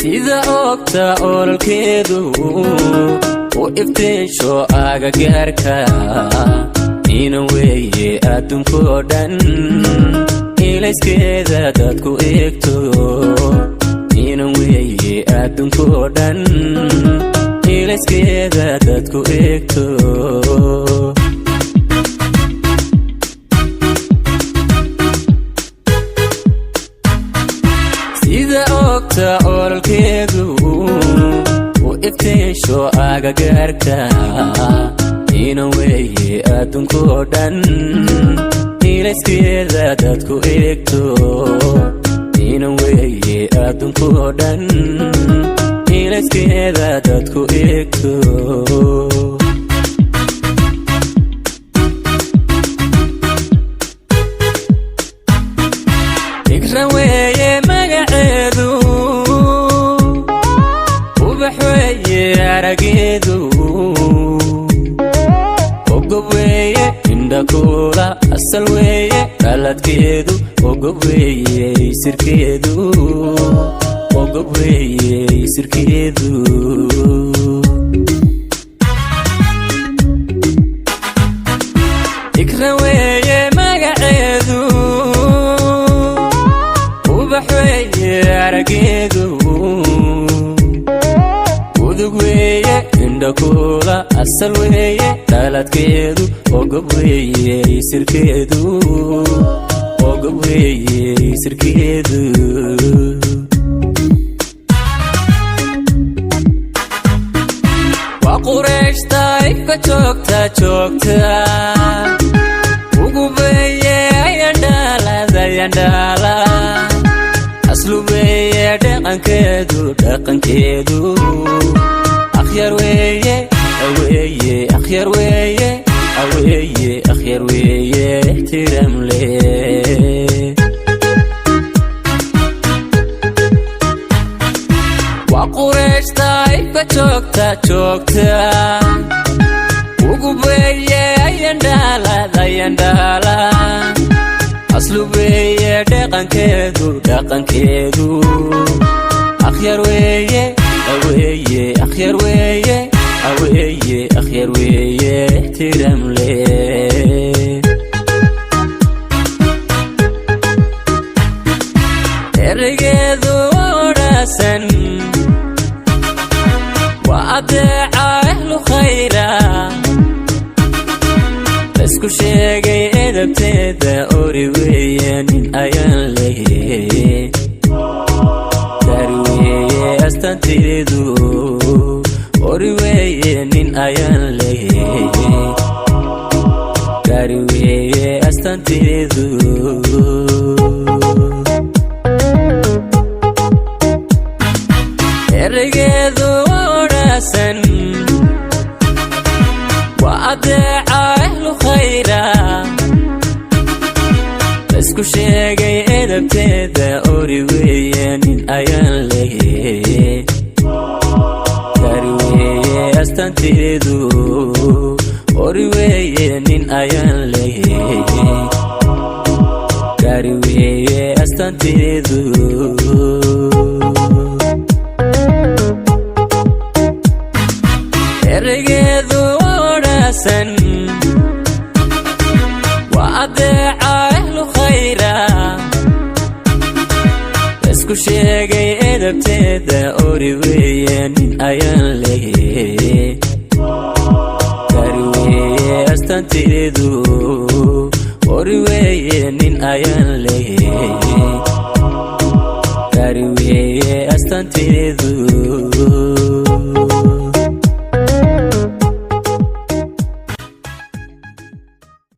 Sida oogta ololkeedu u iftiinsho agagaarka, inan weeye adduunkoo dhan ilayskeeda dadku eegto. Inan weeye adduunkoo dhan ilayskeeda dadku eegto. Sida oogta ololkeedu u iftiinsho agagaarka, inan weeye adduunkoo dhan ilayskeeda dadku eegto. Inan weeye adduunkoo dhan ilayskeeda dadku eegto. Igra weeye magaceedu, ubax weeye arageedu, ogob weeye indhakuula, asal weeye dhaladkeedu, ogob weeye sirkeedu, ogob weeye sirkeedu. Igra weeye magaceedu, ubax weeye arageedu, udug weeye indhakuula, asal weeye dhaladkeedu, ogob weeye sirkeedu, ogob weeye sirkeedu. Waa Qurayshta ifka joogta joogta, ugubeeye ayandhaalad ayandhaala, aslubeeye dhaqankeedu dhaqankeedu, akhyar weeye aweeye, akhyar weeye aweeye, akhyar weeye ixtiraam leh. Waa Qurayshta ifka joogta joogta, ugubeeye ayandhaalad ayandhaala, aslubeeye dhaqankeedu dhaqankeedu, akhyar weeye aweeye, akhyar weeye aweeye, akhyar weeye ixtiraam leh. Ereygeedu odhaasan waa adeeca ehlu khayra, laysku sheegay edabteeda, ori weeye nin ayaan lehe, gaari weeye astaanteedu, ori weeye nin ayaan lehe, gaari weeye astaanteedu. Ereygeedu odhaasan waa adeeca ehlu khayra, laysku sheegay edabteeda, ori weeye nin ayaan lehe, gaari weeye astaanteedu, ori weeye nin ayaan lehe, gaari weeye astaanteedu. Ereygeedu odhaasan waa adeeca ehlu khayra, laysku sheegay edabteeda, ori weeye nin ayaan lehe, gaari weeye astaanteedu, ori weeye nin ayaan lehe, gaari weeye astaanteedu.